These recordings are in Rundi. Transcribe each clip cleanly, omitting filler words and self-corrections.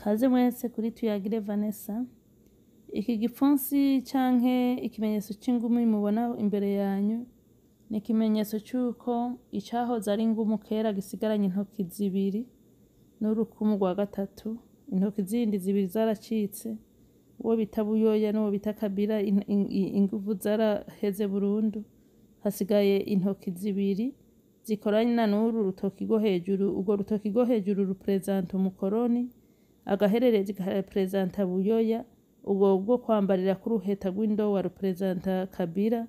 Kaze mwese kuri Tuyagire Vanessa. Iki gipfunsi canke ikimenyetso c'ingumi mubona imbere yanyu ni ikimenyetso c'uko icahoze ari ingumu kera gisigaranye intoki zibiri n'urukumu rwa gatatu. Intoki zindi zibiri zaracitse, uwo bita Buyoya n'uwo bita Kabila, inguvu zaraheze burundu, hasigaye intoki zibiri zikorana n'uru rutoki rwo hejuru. Urwo rutoki rwo hejuru rupresenta umukoroni, agahererezi karepresenta Buyoya, ubwo bwo kwambarira k'uruheta rw'indowa rupresenta Kabila,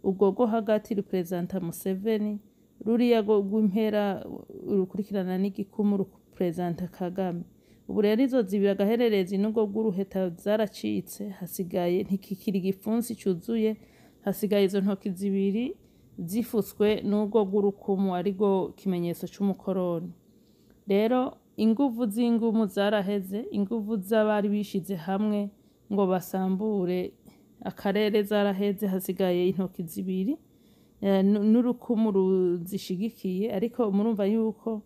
ubwo bwo hagati rupresenta Museveni, ruriya rw'impera rukurikirana n'igikumu rupresenta Kagame. Ubu rero izo zibiri, agahererezi n'ubwo bw'uruheta, zaracitse, hasigaye ntikikiri igipfunsi cuzuye, hasigaye izo ntoki zibiri zifutswe n'ubwo bw'urukumu, arirwo kimenyetso c'umukoroni. Rero inguvu z'ingumu zaraheze, inguvu z'abari bishize hamwe ngo basambure akarere zaraheze, hasigaye intoki zibiri n'urukumu ruzishigikiye. Ariko murumva yuko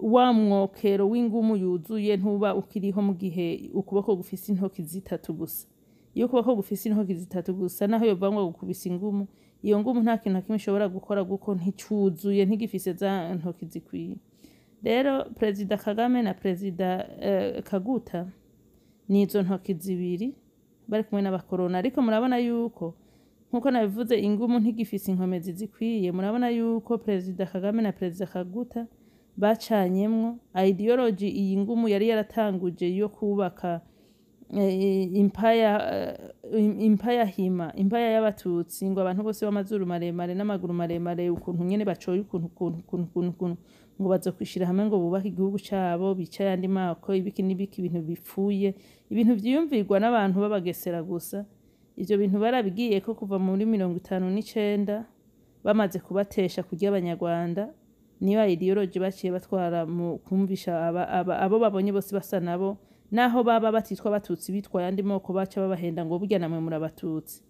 wa mwokero w'ingumu yuzuye ntuba ukiriho mu gihe ukuboko gufise intoki zitatu gusa. Iyo ukuboko gufise intoki zitatu gusa, naho yovuga ngo gukubise ingumu, iyo ngumu nta kintu na kimwe ishobora gukora kuko nticuzuye, ntigifise za ntoki zikwiye. Rero Perezida Kagame na Perezida Kaguta ni izo ntoki zibiri bari kumwe n'abakoroni. Ariko murabona yuko, nkuko nabivuze, ingumu ntigifise inkomezi zikwiye. Murabona yuko Perezida Kagame na Perezida Kaguta bacanyemwo ideology. Iyi ngumu yari yaratanguje yo kubaka empire Hima, empire y'Abatutsi, ngo abantu bose b'amazuru maremare n'amaguru maremare, ukuntu nyene bacoye, ukuntu ukuntu ukuntu ukuntu ukuntu, ngo bazokwishira hamwe ngo bubake igihugu cabo, bice ayandi mako, ibiki n'ibiki, ibintu bipfuye, ibintu vyiyumvirwa n'abantu b'abagesera gusa. Ivyo bintu barabigiyeko kuva muri 59, bamaze kubatesha kurya Abanyarwanda. Niyo ideology baciye batwara mu kumvisha abo babonye bose basa nabo, naho baba batitwa Abatutsi, bitwa ayandi moko, baca babahenda ngo burya namwe muri Abatutsi.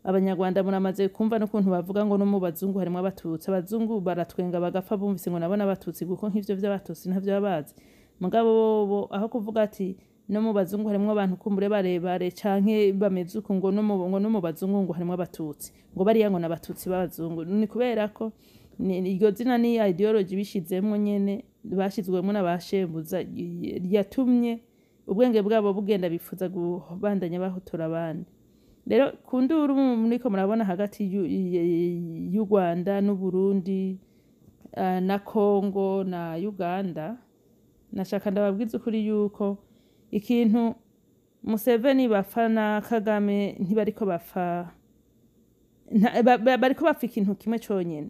Abanyarwanda muramaze kumva n'ukuntu bavuga ngo no mu bazungu harimwo Abatutsi. Abazungu baratwenga bagapfa bumvise ngo nabo n'Abatutsi, kuko nk'ivyo vy'Abatutsi ntavyo baba bazi. Mugabo bobo aho kuvuga ati no mu bazungu harimwo abantu kumbure barebare canke bameze uku, ngo no mu bazungu ngo harimwo Abatutsi, ngo bariya ngo n'Abatutsi b'abazungu. Ni kubera ko iryo zina ni ideology bishizemwo nyene, bashizwemwo n'abashembuza, yatumye ubwenge bwabo bugenda, bifuza kubandanya bahotora abandi. Rero ku nduru muriko murabona hagati y'u Rwanda n'Uburundi na Congo na Uganda, nashaka ndababwiza ukuri yuko ikintu Museveni bapfa na Kagame, ntibariko bapfa bariko bapfa ikintu kimwe conyene.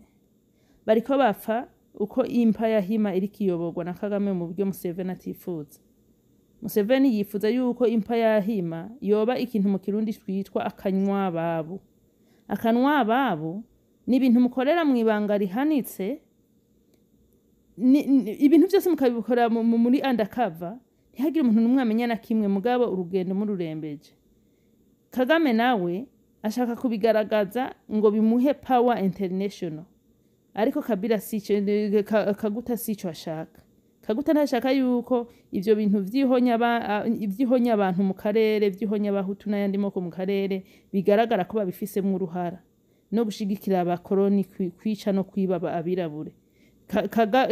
Bariko bapfa uko empire Hima iriko iyoborwa na Kagame mu buryo Museveni atifuza. Museveni yifuza yuko empire Hima yoba ikintu mu Kirundi twitwa akanywa ababo. Akanwa ababo ni ibintu mukorera mu ibanga rihanitse, ibintu byose mukabikora muri undercover, ntihagire umuntu n'umwe amenya na kimwe, mugabo urugendo mururembeje. Kagame nawe ashaka kubigaragaza ngo bimuhe power international, ariko Kabila sico, Kaguta sico ashaka. Kaguta ntashaka yuko ivyo bintu vyihonya abantu mu karere, vyihonya Abahutu n'ayandi moko mu karere, bigaragara ko babifisemwo uruhara no gushigikira abakoroni kwica no kwiba abirabure.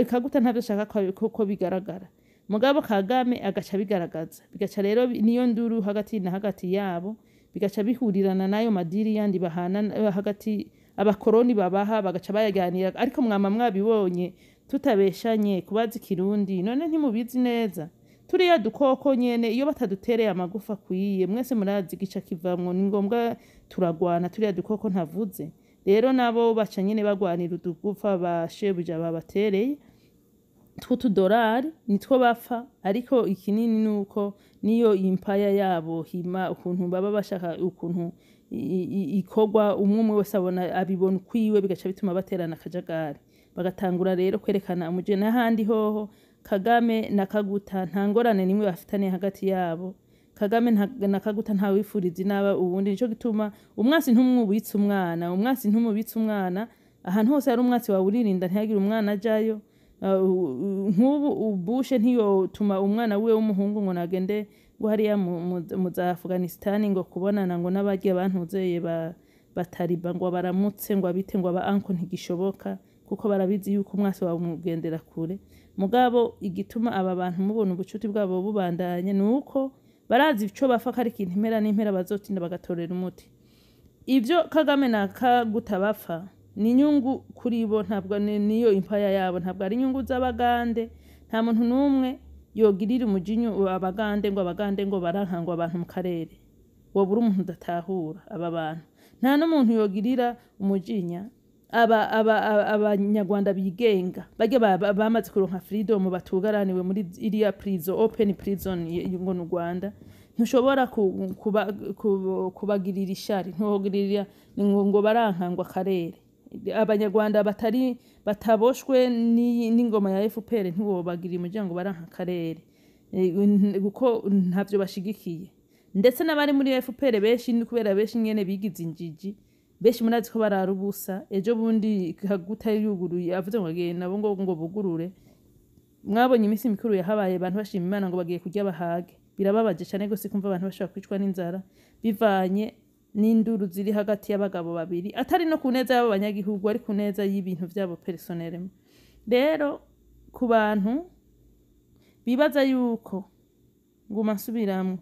Kaguta ntavyo ashaka ko bigaragara, mugabo Kagame agaca bigaragaza. Bigaca rero niyo nduru hagati na hagati yabo, bigaca bihurirana n'ayo madiri yandi bahana hagati, abakoroni babaha, bagaca bayaganira. Ariko mwama mwabibonye, tutabeshanye, kubaza Ikirundi none ntimubizi neza. Turiya dukoko nyene, iyo batadutereye amagufa akwiye, mwese murazi igica kivamwo, ni ngombwa turagwana. Turiya dukoko ntavuze rero, nabo baca nyene bagwanira udugufa ba shebuja babatereye tw'utudorari, nitwo bapfa. Ariko ikinini nuko niyo empire yabo Hima, ukuntu baba bashaka ukuntu ikorwa, umwe umwe wese abona abibona ukwiwe, bigaca bituma baterana akajagari, bagatangura rero kwerekana umuje. N'ahandi hoho Kagame na Kaguta nta ngorane nimwe bafitaniye hagati yabo. Kagame na Kaguta nta wifuriza inaba ubundi. Nico gituma umwasi ntumwubitse umwana, umwasi ntumubitse umwana. Ahantu hose hari umwasi wawe uririnda ntihagire umwana ajayo. Nk'ubu Bush ntiyotuma umwana wiwe w'umuhungu ngo nagende ngo hariya mu za Afghanistan ngo kubonana ngo n'abarya bantuzeye batariba ngo baramutse, ngo abite ngo aba uncle, ntigishoboka, kuko barabizi yuko umwasi wawe umugendera kure. Mugabo igituma aba bantu mubona ubucuti bwabo bubandanye ni uko barazi ico bapfa, ko ari ikintu impera n'impera bazotinda bagatorera umuti. Ibyo Kagame na Kaguta bapfa ni inyungu kuri bo, ntabwo niyo impaya yabo, ntabwo ari inyungu z'Abagande. Nta muntu n'umwe yogirira umujinyu Abagande ngo Abagande ngo baranka ngo abantu mu karere, wobura umuntu udatahura aba bantu. Nta n'umuntu yogirira umujinya Abanyarwanda bigenga barya bamaze kuronka freedom, batugaraniwe muri iriya prison, open prison ngo ni u Rwanda. Ntushobora kubagirira ishari, ntuwogirira ngo barankangwa akarere. Abanyarwanda batari bataboshwe n'ingoma ya FPR, ntiwobagirira umujinya ngo baranka akarere, kuko ntavyo bashigikiye. Ndetse n'abari muri FPR benshi ni kubera benshi nyene bigize injiji. Benshi murazi ko barara ubusa. Ejo bundi Kaguta yuguruye avuze ngo agiye nabo ngo bugurure, mwabonye iminsi mikuru yahabaye, abantu bashima Imana ngo bagiye kurya bahage. Birababaje cyane gose kumva abantu bashobora kwicwa n'inzara bivanye n'induru ziri hagati y'abagabo babiri, atari no ku neza y'abo banyagihugu, ari ku neza y'ibintu vyabo personnellement. Rero ku bantu bibaza yuko, nguma nsubiramwo,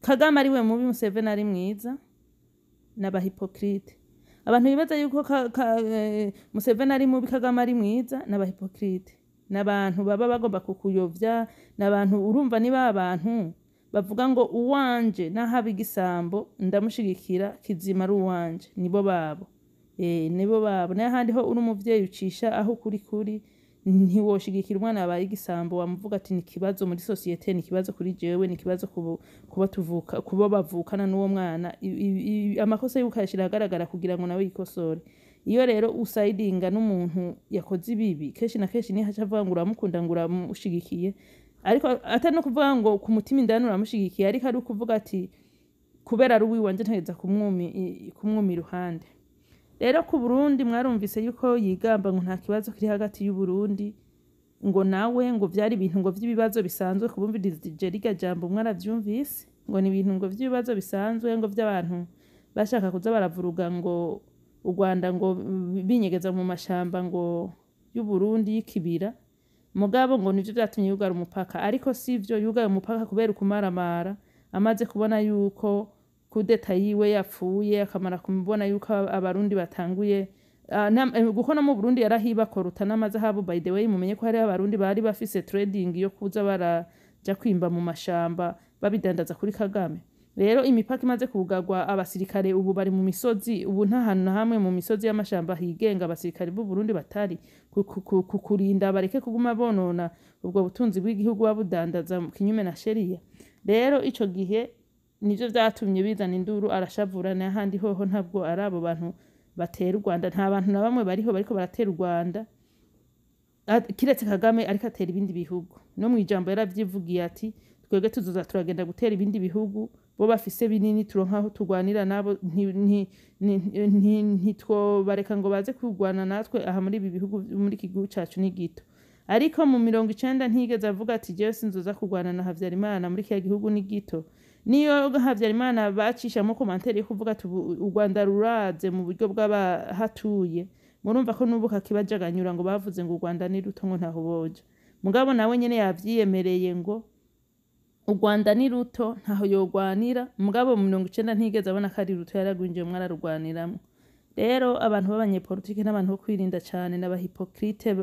Kagame ari we mubi, Museveni ari mwiza, n'aba hypocrite. Abantu bibaza yuko Museveni ari mubi, Kagame ari mwiza, n'aba hypocrite, n'abantu baba bagomba kukuyovya, n'abantu urumva niba abantu bavuga ngo uwanje nahaba igisambo ndamushigikira, kizima ari uwanje, nibo babo, nibo babo. N'ahandi ho uri umuvyeyi ucisha aho kuri kuri, ntiwoshigikira umwana yabaye igisambo. Wamuvuga ati ni ikibazo muri société, ni ikibazo kuri jewe, ni ikibazo kuba tuvuka, kuba bavukana n'uwo mwana. Amakosa yuko ayashira ahagaragara kugira ngo nawe yikosore. Iyo rero usayidinga n'umuntu yakoze ibibi, kenshi na kenshi niho aca avuga ngo uramukunda, ngo uramushigikiye. Ariko atari no kuvuga ngo ku mutima indani uramushigikiye, ariko ari ukuvuga ati kubera ari uwiwanje ntegeza kumwuma iruhande. Rero ku Burundi mwarumvise yuko yigamba ngo nta kibazo kiri hagati y'u Burundi ngo nawe, ngo vyari ibintu ngo vy'ibibazo bisanzwe. Kubumviriza rirya jambo mwaravyumvise, ngo ni ibintu ngo vy'ibibazo bisanzwe, ngo vy'abantu bashaka kuza baravuruga ngo u Rwanda, ngo binyegeza mu mashamba ngo y'u Burundi y'ikibira. Mugabo ngo nivyo vyatumye yugara umupaka, ariko sivyo. Yugaye umupaka kubera ukumaramara, amaze kubona yuko kudeta yiwe yapfuye, akamara kubona yuko Abarundi batanguye kuko no mu Burundi yarahiba koruta n'amazahabu. By the way, mumenye ko hariho Abarundi bari bafise trading yo kuza baraja kwimba mu mashamba babidandaza kuri Kagame. Rero imipaka imaze kugarwa, abasirikare ubu bari mu misozi. Ubu nta hantu na hamwe mu misozi y'amashamba higenga abasirikare b'u Burundi batari kurinda bareke kuguma bonona ubwo butunzi bw'igihugu babudandaza kinyume na sheria. Rero ico gihe nivyo vyatumye bizana induru, arashavura. N'ahandi hoho ntabwo ari abo bantu batera u Rwanda, nta bantu na bamwe bariho bariko baratera u Rwanda kiretse Kagame ariko atera ibindi bihugu. No mu ijambo yaravyivugiye ati twebwe tuzoza turagenda gutera ibindi bihugu, bo bafise binini, turonka aho turwanira nabo, ntitwobareka ngo baze kurwana natwe aha muri ibi bihugu, muri iki gihugu cacu ni gito. Ariko mu 90 ntiyigeze avuga ati jewe sinzoza kurwana na Havyarimana muri kiriya gihugu ni gito. Niyo Havyarimana bacishamo commentaire yo kuvuga ati u Rwanda ruraze mu buryo bw'abahatuye, murumva ko n'ubu kakibajaganyura ngo bavuze ngo u Rwanda ni ruto, ngo ntaho boja. Mugabo nawe nyene yavyiyemereye ngo u Rwanda ni ruto, ntaho yogwanira. Mugabo mu 90 ntiyigeze abona ko ari ruto, yaragwinjiye ararugwaniramwo. Rero abantu b'abanyepolitike n'abantu bo kwirinda cane, n'aba hypocrite.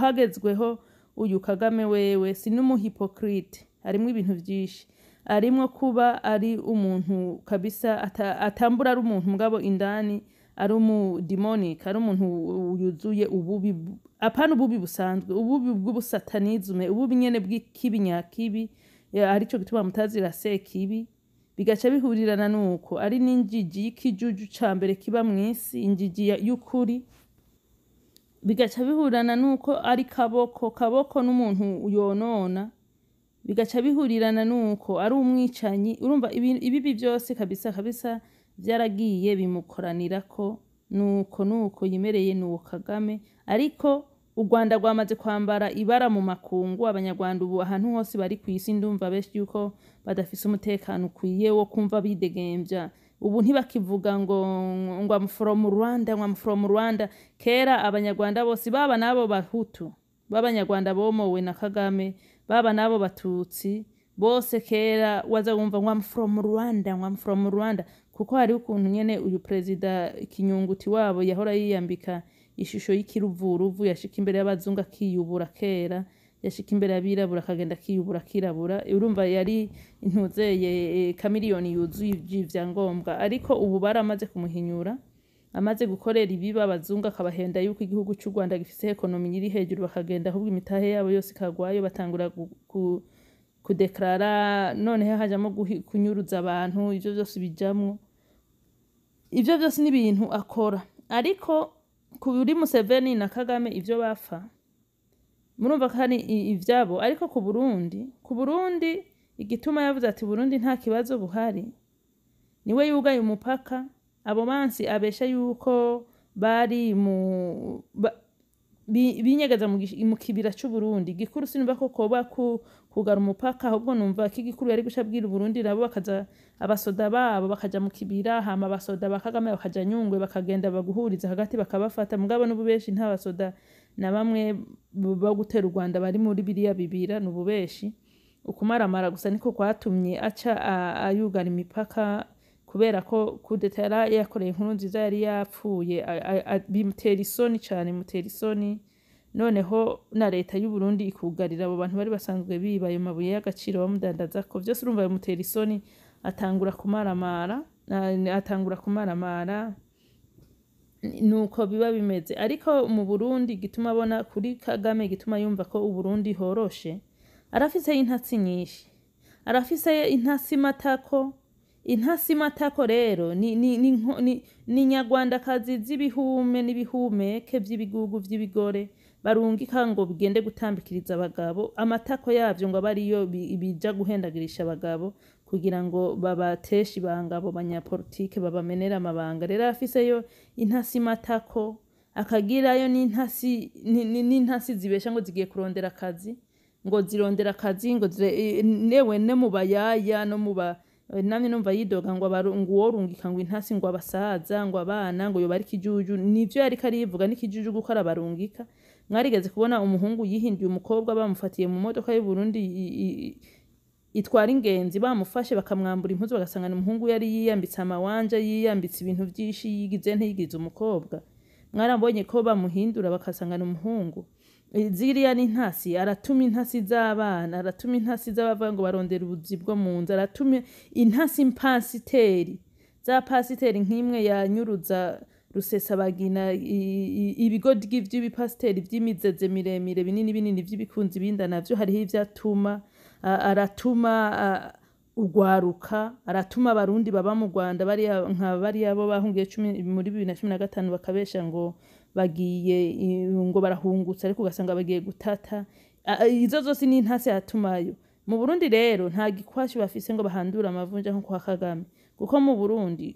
Hagezweho uyu Kagame wewe si n'umu hypocrite, harimwo ibintu vyinshi, arimwo kuba ari umuntu kabisa atambura ari umuntu, mugabo indani ari umu demonic, ari umuntu yuzuye ububi, apana ububi busanzwe, ububi bw'ubusatanisme, ububi nyene bw'ikibi nyakibi, arico gituma mutazira sekibi. Bigaca bihurirana nuko ari n'injiji y'ikijuju ca mbere kiba mw'isi, injiji y'ukuri. Bigaca bihurirana nuko ari kaboko kaboko n'umuntu yonona, bigaca bihurirana nuko ari umwicanyi. Urumva ibibi vyose kabisa kabisa vyaragiye bimukoranirako, nuko yimereye nuwo Kagame. Ariko U Rwanda rwamaze kwambara ibara mu makungu. Abanyarwanda ubu ahantu hose bari kw'isi, ndumva benshi yuko badafise umutekano ukwiye wo kumva bidegemvya. Ubu ntibakivuga ngo I'm from Rwanda, ngo I'm from Rwanda. Kera abanyarwanda bose, baba n'abo bahutu b'abanyarwanda bomowe na Kagame, baba n'abo batutsi bose, kera waza wumva ngo I'm from Rwanda, ngo I'm from Rwanda, kuko hariho ukuntu nyene uyu perezida kinyunguti wabo yahora yiyambika ishusho y'ikiruvuruvu, yashika imbere y'abazungu akiyubura kera, yashika imbere y'abirabura akagenda akiyubura akirabura. Urumva yari intuzeye kamiliyoni yuzuye ivyangombwa. Ariko ubu baramaze kumuhinyura, amaze gukorera ibiba abazungu, akabahenda yuko igihugu c'u Rwanda gifise économie iri hejuru, bakagenda ahubwo imitahe yabo yose ikagwayo, batangura kudeklarara. Noneho hajamwo kunyuruza abantu, ivyo vyose bijamwo, ivyo vyose ni ibintu akora. Ariko kuri Museveni na Kagame ivyo bapfa, murumva ko hari ivyabo. Ariko ku Burundi igituma yavuze ati Burundi nta kibazo buhari, niwe yugaye umupaka. Abo bansi abesha yuko bari mu binyegeza mu kibira c'Uburundi, igikuru sinumva ko koba kugara umupaka, ahubwo numva ko igikuru yari guca abwira Uburundi nabo bakaza, abasoda babo bakaja mu kibira, hama abasoda ba Kagame bakaja Nyungwe, bakagenda baguhuriza hagati bakabafata. Mugabo n'ubu benshi nta basoda na bamwe bo gutera u Rwanda bari muri biriya bibira, ni ububeshi, ukumaramara gusa niko kwatumye aca ayugara imipaka, kubera ko kudeta yari yakoreye inkuru nziza yari yapfuye, bimutera isoni cane, bimutera isoni. Noneho na leta y'u Burundi ikugarira abo bantu bari basanzwe biba ayo mabuye y'agaciro bamudandazako vyose, urumva bimutera isoni, atangura kumaramara, atangura kumaramara. Nuko biba bimeze. Ariko mu Burundi, igituma abona kuri Kagame, igituma yumva ko Uburundi horoshe, arafise intasi nyinshi, arafise intasi matako. Intasi matako rero ni nyarwandakazi z'ibihume n'ibihumeke vy'ibigugu vy'ibigore barungika ngo bigende gutambikiriza abagabo amatako yavyo, ngo abe ariyo bija guhendagirisha abagabo kugira ngo babateshe ibanga, abo banyapolitike babamenere amabanga. Rero arafiseyo intasi matako, akagirayo n'intasi zibesha ngo zigiye kurondera akazi, ngo zirondera akazi, ngo newe ne mu bayaya no mu ba namye numva yidoga ngo ngo uworungika ngo intasi, ngo abasaza, ngo abana, ngo yoba ari ikijuju. Nivyo yariko arivuga, n'ikijuju kuko arabarungika. Mwarigeze kubona umuhungu yihinduye umukobwa bamufatiye mu modoka y'u Burundi itwara ingenzi, bamufashe bakamwambura impuzu, bagasanga ni umuhungu yari yiyambitse amawanja, yiyambitse ibintu vyinshi, yigize ntiyigize umukobwa? Mwarabonye ko bamuhindura bakasanga ni umuhungu? Ziriya ni intasi. Aratuma intasi z'abana, aratuma intasi z'abavuga ngo barondera ubuzi bwo mu nzu, aratuma intasi mpasiteri za pasiteri nk'imwe yanyuruza Rusesabagina, ibigodyi vy'ibipasiteri vy'imizeze miremire binini binini vy'ibikunzi binda navyo hariho ivyo atuma. Aratuma ugwaruka, aratuma abarundi baba mu Rwanda, bariya nka bariya bo bahungiye muri 2015, bakabesha ngo bagiye ngo barahungutse, ariko ugasanga bagiye gutata. Izo zose ni intasi yatumayo. Mu Burundi rero nta gikwashi bafise ngo bahandure amavunja nko kwa Kagame, kuko mu Burundi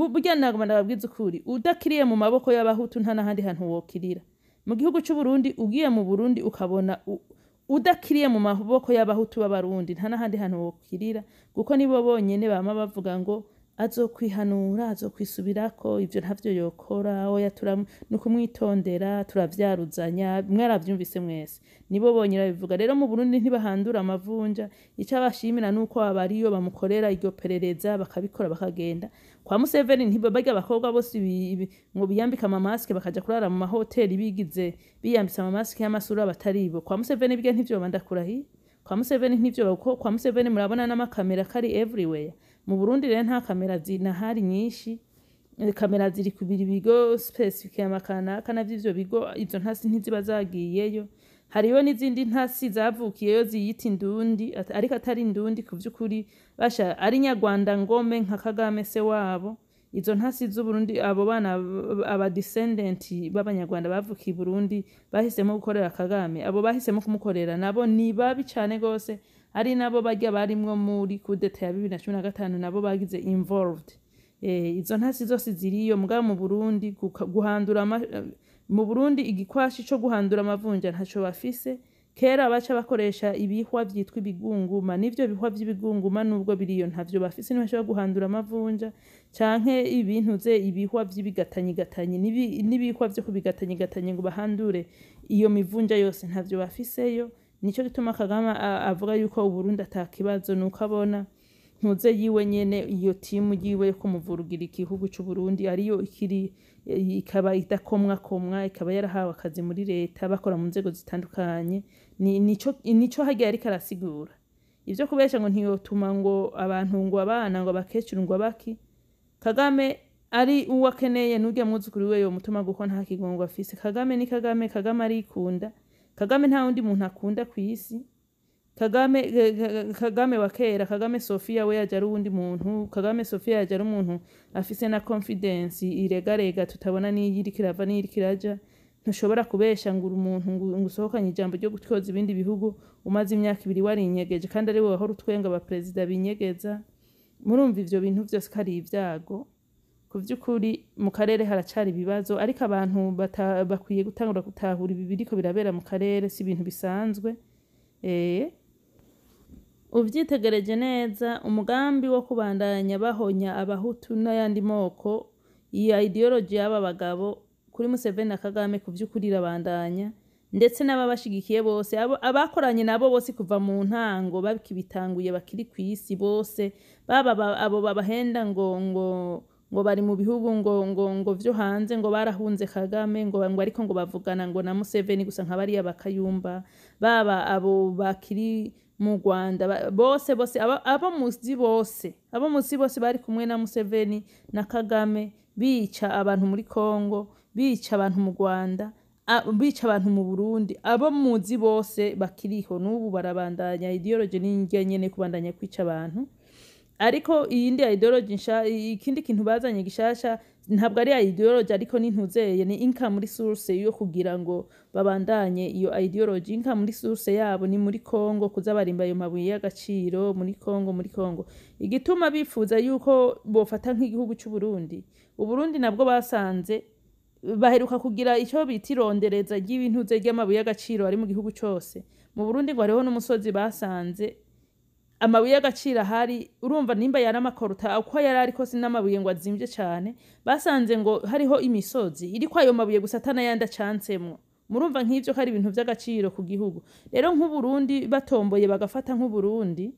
burya nagomba ndababwiza ukuri, udakiriye mu maboko y'abahutu nta n'ahandi hantu wokirira mu gihugu c'u Burundi. Ugiye mu Burundi ukabona udakiriye mu maboko y'abahutu b'abarundi, nta n'ahandi hantu wokirira, kuko nibo bonyene bama bavuga ngo azokwihanura, azokwisubirako, ivyo ntavyo yokora, oya ni ukumwitondera, turavyaruzanya. Mwaravyumvise mwese, nibo bonyene babivuga. Rero mu Burundi ntibahandura amavunja. Ico abashimira nuko abariyo bamukorera iryo perereza, bakabikora, bakagenda kwa Museveni. Ntibarya abakobwa bose ngo biyambike amamasike bakaja kurara mu mahoteli bigize biyambitse amamasike y'amasura bataribo. Kwa Museveni birya ntivyoba, ndakurahiye, kwa Museveni ntivyoba, kuko kwa Museveni murabona n'amakamera kari everywhere. Mu Burundi rero nta kamera zinahari nyinshi. Kamera ziri ku bigo spécifique amakanaka navyo ivyo bigo, izo ntasi ntiziba zagiyeyo. Hariho n'izindi ntasi zavukiyeyo ziyita indundi, ariko atari indundi ku vy'ukuri, basha ari nyarwanda ngome nka Kagame se wabo. Izo ntasi z'Uburundi, abo bana aba descendant b'abanyarwanda bavukiye i Burundi bahisemo gukorera Kagame, abo bahisemo kumukorera nabo ni babi cane gose, ari nabo barya barimwo muri kudeta ya 2015, nabo bagize involved. Izo ntasi zose ziriyo. Mugabo mu Burundi guhandura Mu Burundi igikwashi co guhandura amavunja ntaco bafise. Kera baca bakoresha ibihwa vyitwa ibigunguma, n'ivyo bihwa vy'ibigunguma nubwo biriyo ntavyo bafise, ntibashobora guhandura amavunja, canke ibintuze ibihwa vy'ibigatanyigatanyi n'ibihwa vyo kubigatanyigatanyi ngo bahandure iyo mivunja yose ntavyo bafiseyo. Nico gituma Kagame avuga yuko Uburundi ata kibazo, nuko abona ntuze yiwe nyene, iyo timu yiwe yo kumuvurugira igihugu c'Uburundi ariyo ikiri, ikaba idakomwakomwa, ikaba yarahawe akazi muri leta, bakora mu nzego zitandukanye. Nico harya yariko arasigura ivyo kubesha ngo ntiyotuma ngo abantu, ngo abana, ngo abakecuru, ngo abaki. Kagame ari uwo akeneye n'urya mwuzukuru wiwe yomutuma, kuko nta kigongo afise. Kagame ni Kagame. Kagame arikunda. Kagame nta wundi muntu akunda kw'isi. Kagame, Kagame wa kera, Kagame Sofia we yaje ari uwundi muntu. Kagame Sofia yaje ari umuntu afise na confidence iregarega, tutabona n'iyo iriko irava n'iyo iriko iraja. Ntushobora kubesha ngo uri umuntu, ngo usohokanye ijambo ryo gutyoza ibindi bihugu umaze imyaka 2 warinyegeje, kandi ari wowe wahora utwenga abaperezida binyegeza. Murumva ivyo bintu vyose ko ari ivyago. Ku vy'ukuri mu karere haracari ibibazo, ariko abantu bakwiye gutangura gutahura ibi biriko birabera mu karere si ibintu bisanzwe. Uvyitegereje neza, umugambi wo kubandanya bahonya abahutu n'ayandi moko, iyi ideology y'aba bagabo kuri Museveni na Kagame, ku vy'ukuri irabandanya, ndetse n'ababashigikiye bose, abakoranye nabo bose kuva mu ntango bakibitanguye, bakiri kw'isi bose, baba abo babahenda ngo bari mu bihugu ngo vyo hanze, ngo barahunze Kagame, ngo ariko ngo bavugana ngo na Museveni gusa, nka bariya bakayumba, baba abo bakiri mu Rwanda, bose bose, abo muzi bose, abo muzi bose bari kumwe na Museveni na Kagame bica abantu muri Kongo, bica abantu mu Rwanda, bica abantu mu Burundi, abo muzi bose bakiriho n'ubu barabandanya ideology n'indya nyene, kubandanya kwica abantu. Ariko iyindi ideology nsha, ikindi kintu bazanye gishasha, ntabwo ari ideology ariko n'intuzeye, ni income resource yo kugira ngo babandanye iyo ideology. Income resource yabo ni muri Kongo, kuza barimba ayo mabuye y'agaciro muri Kongo. Muri Kongo, igituma bifuza yuko bofata nk'igihugu c'u Burundi, Uburundi nabwo basanze baheruka kugira icyo bita irondereza ry'ibintuze ry'amabuye y'agaciro ari mu gihugu cose. Mu Burundi ngo hariho n'umusozi basanze amabuye y'agaciro ahari. Urumva nimba yari amakoruta uko yari ariko si n'amabuye ngo azimvye cane, basanze ngo hariho imisozi iriko ayo mabuye gusa, atanayandi acansemwo. Murumva nk'ivyo ko ari ibintu vy'agaciro ku gihugu. Rero nk'Uburundi batomboye bagafata nk'Uburundi,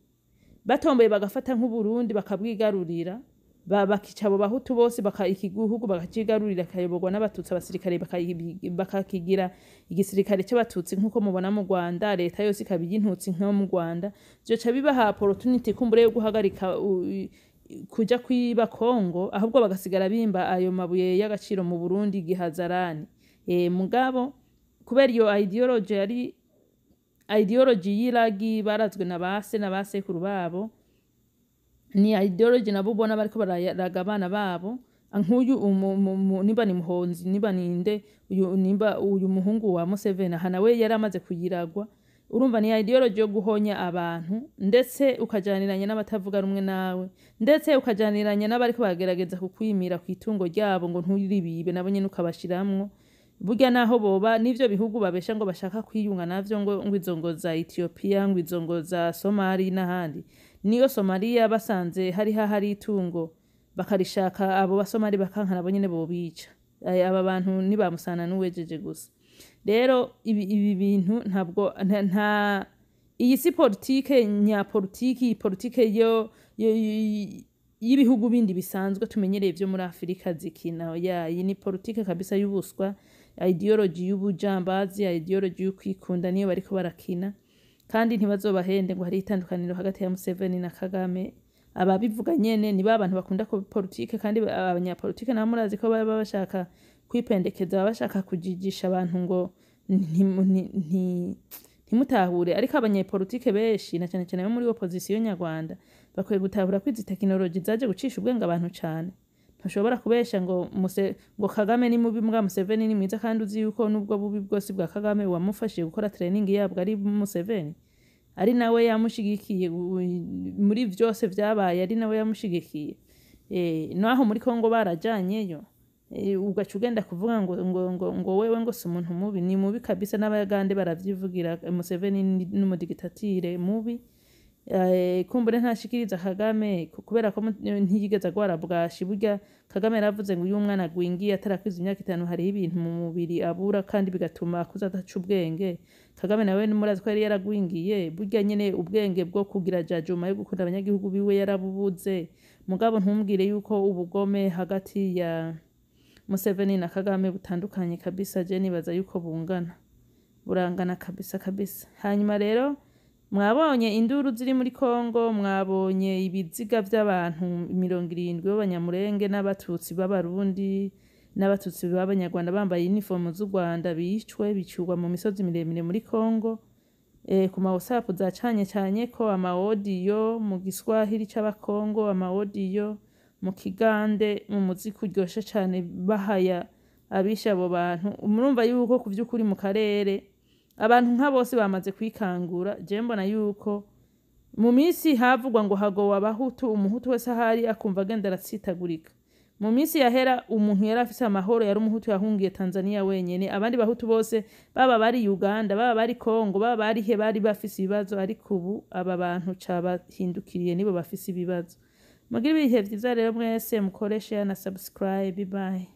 batomboye bagafata nk'Uburundi, bakabwigarurira, bakica abo bahutu bose, baka igihugu bakacigarurira, kayoborwa n'abatutsi, abasirikare bakakigira igisirikare c'abatutsi nk'uko mubona mu Rwanda, leta yose ikaba iy'intutsi nko mu Rwanda, vyoca bibaha opportunity kumbure yo guhagarika kuja kwiba Kongo, ahubwo bagasigara bimba ayo mabuye y'agaciro mu Burundi gihazarani. Mugabo kubera iyo ideology yari ideology y'iragi barazwe na base na basekuru babo, ni ideology nabo ubona bariko bararaga abana babo. Nk'uyu nimba ni Muhonzi, nimba ninde uyu, nimba uyu muhungu wa Museveni aha, nawe yari amaze kuyiragwa. Urumva ni ideology yo guhonya abantu, ndetse ukajaniranya n'abatavuga rumwe nawe, ndetse ukajaniranya n'abariko bagerageza kukwimira ku itungo ryabo ngo nturibibe, nabo nyene ukabashiramwo. Burya naho boba n'ivyo bihugu babesha ngo bashaka kwiyunga navyo, ngo izo ngo za Ethiopia, ngo izo ngo za Somali n'ahandi, niyo Somalia basanze hari hari itungo bakarishaka, abo basomali bakanka, nabo nyene bobica. Aba bantu nibamusana n'uwejeje gusa. Rero ibi bintu ntabwo nta iyi si politike nyapolitiki, iyi politike yo y'ibihugu bindi bisanzwe tumenyereye vyo muri Afurika zikina ya. Iyi ni politike kabisa y'ubuswa, ideology y'ubujambazi, ideology y'ukwikunda niyo bariko barakina. Kandi ntibazobahende ngo hari itandukaniro hagati ya Museveni na Kagame. Ababivuga nyene ni ba bantu bakunda ko politike, kandi abanyapolitike nabo murazi ko baba bashaka kwipendekeza, baba bashaka kujijisha abantu ngo ntimutahure. Ariko abanyepolitike benshi, na cyane cyane bo muri opposition nyarwanda, bakwiye gutahura ko izi tekinoloji zaje gucisha ubwenge abantu cane. Ntushobora kubesha ngo Kagame ni mubi mbwa Museveni ni mwiza, kandi uzi yuko nubwo bubi bwose bwa Kagame wamufashije gukora training yabwo ari Museveni, ari nawe yamushigikiye muri vyose vyabaye, ari nawe yamushigikiye. Naho muri Kongo barajanyeyo. Ugaca ugenda kuvuga ngo wewe ngo si umuntu mubi. Ni mubi kabisa, n'Abagande baravyivugira. Museveni n'umudigitatire mubi. Kumbure ntashikiriza Kagame kubera ko ntiyigeze agwara bwashi. Burya Kagame yaravuze ngo iyo umwana agwingiye atarakwiza imyaka 5, hariho ibintu mu mubiri abura kandi bigatuma akuza adaca ubwenge. Kagame nawe murazi ko yari yaragwingiye. Burya nyene ubwenge bwo kugira jajuma yo gukunda abanyagihugu biwe yarabubuze. Mugabo ntumbwire yuko ubugome hagati ya Museveni na Kagame butandukanye kabisa. Je nibaza yuko bungana, burangana kabisa kabisa. Hanyuma rero mwabonye induru ziri muri Kongo, mwabonye ibiziga vy'abantu 70 b'Abanyamurenge n'Abatutsi b'Abarundi n'Abatutsi b'Abanyarwanda bambaye inifomu z'u Rwanda, bicwe bicurwa mu misozi miremire muri Kongo. Ku ma WhatsApp zacanye canye ko ama audio mu Giswahili c'Abakongo, ama audio mu Kigande, mu muziki uryoshe cane, bahaya abishe abo bantu. Murumva yuko ku vy'ukuri mu karere abantu nka bose bamaze kwikangura. Je mbona yuko mu minsi havugwa ngo hagowe Abahutu, Umuhutu wese ahari akumva agenda aratsitagurika. Mu minsi yahera umuntu yari afise amahoro yari Umuhutu yahungiye Tanzania wenyene. Abandi Bahutu bose, baba bari Uganda, baba bari Kongo, baba bari he, bari bafise ibibazo. Ariko ubu aba bantu cabahindukiriye, nibo bafise ibibazo. Mugire ibihe vyiza rero mwese, mukore share na subscribe. Bye.